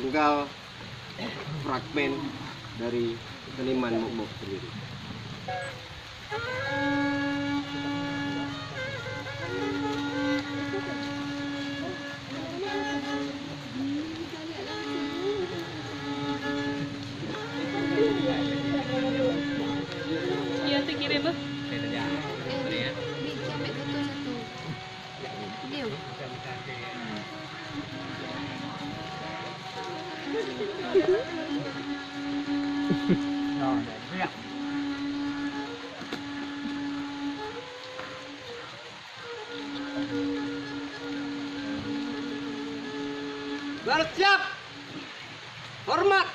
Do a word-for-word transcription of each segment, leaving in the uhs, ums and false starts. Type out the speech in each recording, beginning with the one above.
Tinggal fragmen dari seniman Mukmuk sendiri. Yang terkirim, eh? Eh, ni, ni, ambil foto satu. Diam. Bersiap! Hormat!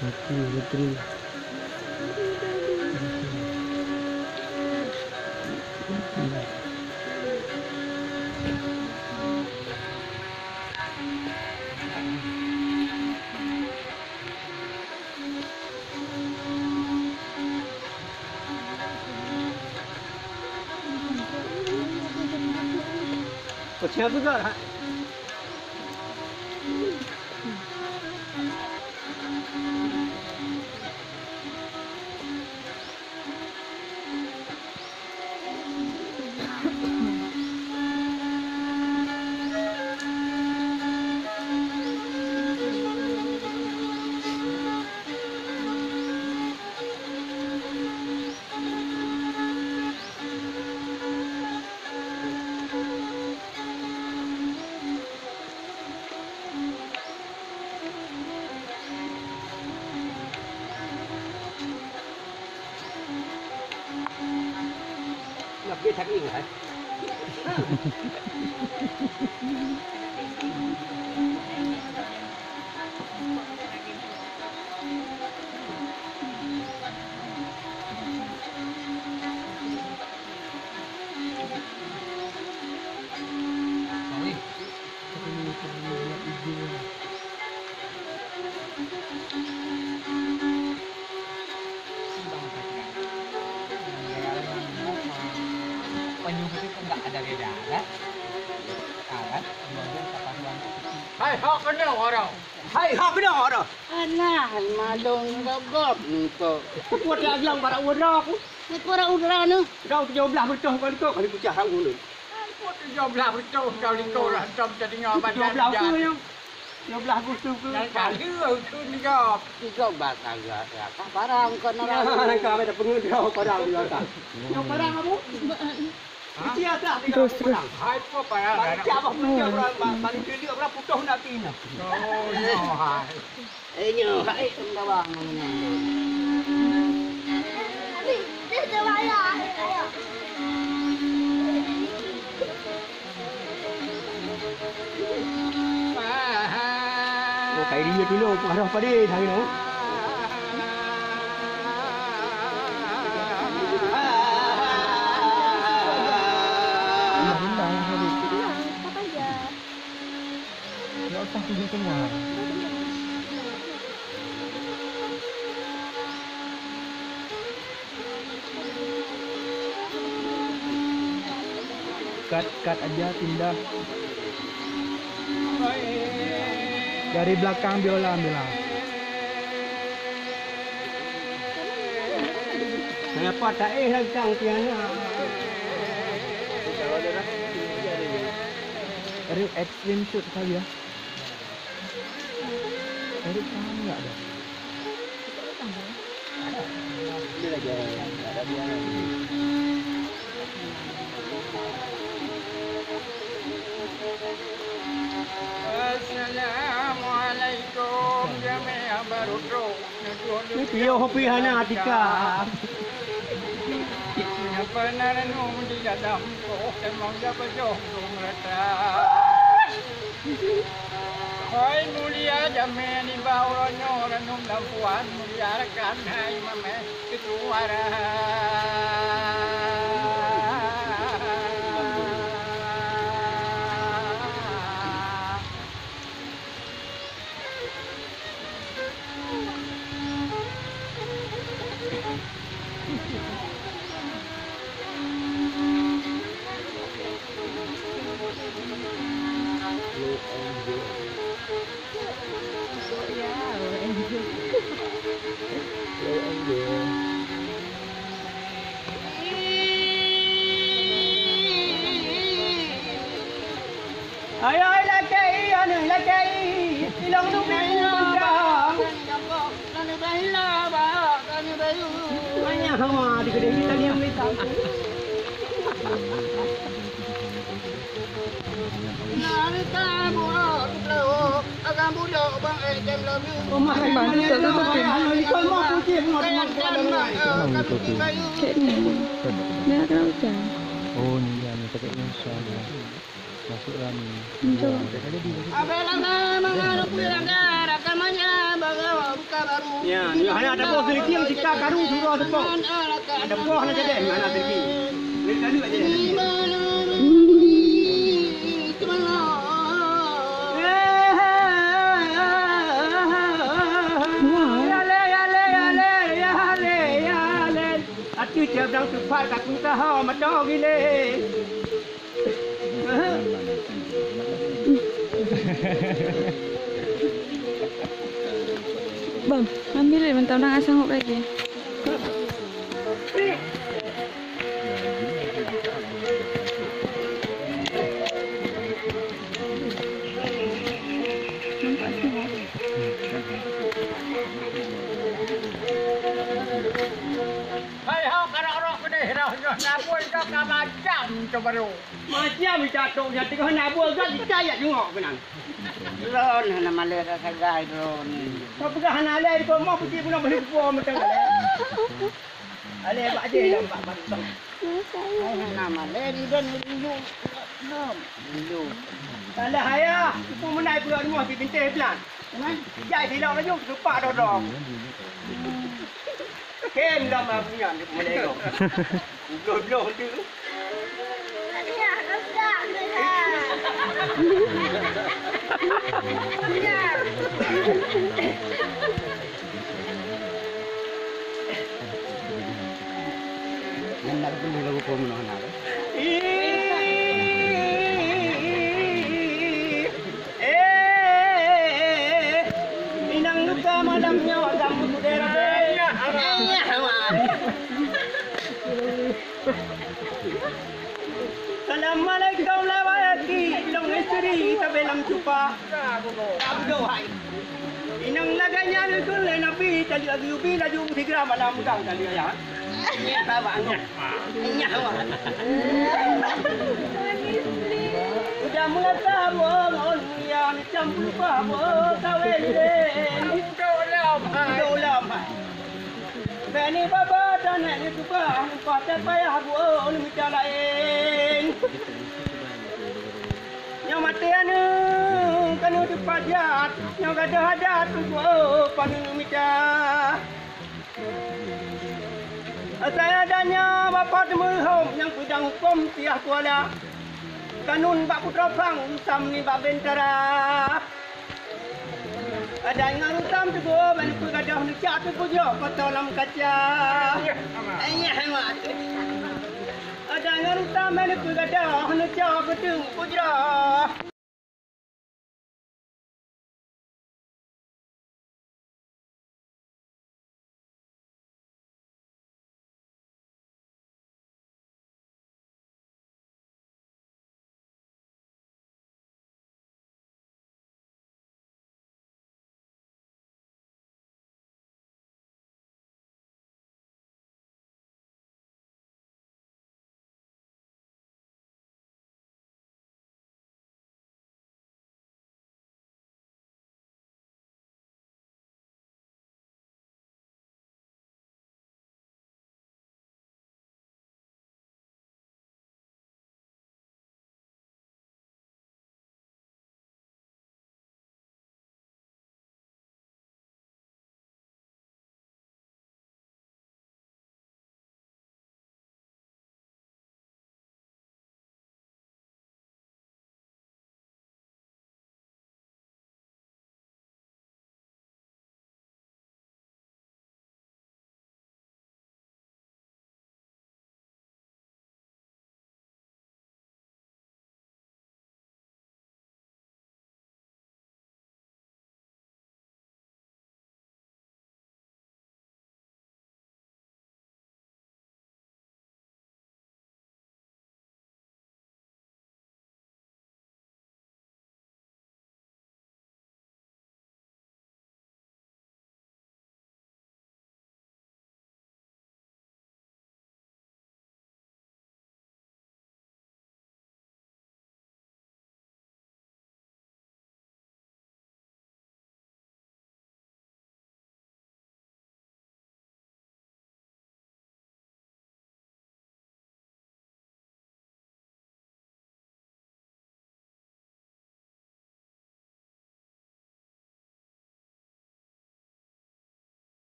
Betul, betul. Peucah peugah. Hai, hok keunoe orang. Hai, hok keunoe orang. Alah, hai malong gop-gop ni kok. Kuat dah bilang barak uroe aku. Ni para udara ni. Dong tujuh belas beutôh kali kok, kali pecah rambut ni. Ampun, tujuh belas beutôh kali kok lah, antom teudeungoe badan. Tujuh belas beutôh nyang. Tujuh belas beutôh ke? Nyang kali tu ni kok. Tiga belas agak ya. Kah barang kau nak. Ya, nak kau ada pengeudok barang di atas. Yang barang apa? Kecil atas tiga barang. Hai, apa barang? Balik siapa pun dia orang, balik dia orang putus nak pindah. Oh, no, hai. Eh, nyoe, hai, teumeudawa ngon nyan. Oh, kai dia dulu, aku harap pada hari tu. Dah, dah, dah. Nggak usah tunjuk keluar. Cut, cut aja, pindah. Dari belakang biola, biola. Kenapa tak eh lantang tiang na? Ada screenshot kali ya. Ada tangan enggak ada? Assalamualaikum, jamiah baru trok. Ni piôh pi hana Atika. Nyapa na renung di dalam koh, teumong ya beujôh rata. Hai mulia jamé nibak uroe nyoe, renung lam puan mulia rakan hai mameh. Hai, hai, lakèe, aneuk lakèe, ilong nunggu mantong. Manyang hawa di keudeh kita diam di kampung. Ban tu tak tutup kan? Cek ni. Dah kena hujan. Oh, ni dia ni pakai insya Allah. Masuk rami. Muncul. Ya, ni hanya ada bos sedikit yang cika karu sudah tepok. Ada bos nak jadi mana sedikit. Ni kali aja. Wah. Atu cebang tupat kat usaha mata gile. Bang, ambil deh, mentang-mentang asang hok lagi. Nampak semua. Hai, hok, karok-rok keudeh, roh nyoh, nabui ka macam tu baru. Macam ita tok nyan teungoh na buet gak ita jak jungok keunan. Lôn hana malèe rasa gai droeneuh. Kau peugah hana lé di komoh putih pun boleh buah macam mana? Alé bak je dah bak bak. Hana malèe di don rindu. Rindu. Salah ayah, ibu menai pula rumah di bintai belan. Kan? Jai silap laju, serupak dodong. Kem dah mah punya, dia punya ego. Bloh-bloh tu. Nyan nak keupeue lagu peue meunoe hana lé? Ih, eh, inong luka malam nyoe lam budera. Assalamualaikum lawayati, ilong istri tabe lam cupa. Abdul hai. Inong lagèe nyan kheun lé Nabi, tali laju ubi laju sigra malam gang tali ayah. Nyah awak nyah. Nyah awak. Udah mula tabu ngon mulia macam pelupa bu kawin deh. Udah lama. Udah lama. Bani baba dan ni juga, pate payah bu mita lain. Nyoe maté aneuk keuneuk teupajak, nyoe gadoh adat tuboh paneuk mita. Asai adat nyoe bapak teumeuhom nyang peudang huköm pihak kuala. Kanun bak putroe prang, usam nibak bentara. Adat ngon usam teupeu ban peugah neucak teupeu jroh foto lam kaca. Ayah mak. Adat ngon usam ban peugah neucak geuteung peujroh.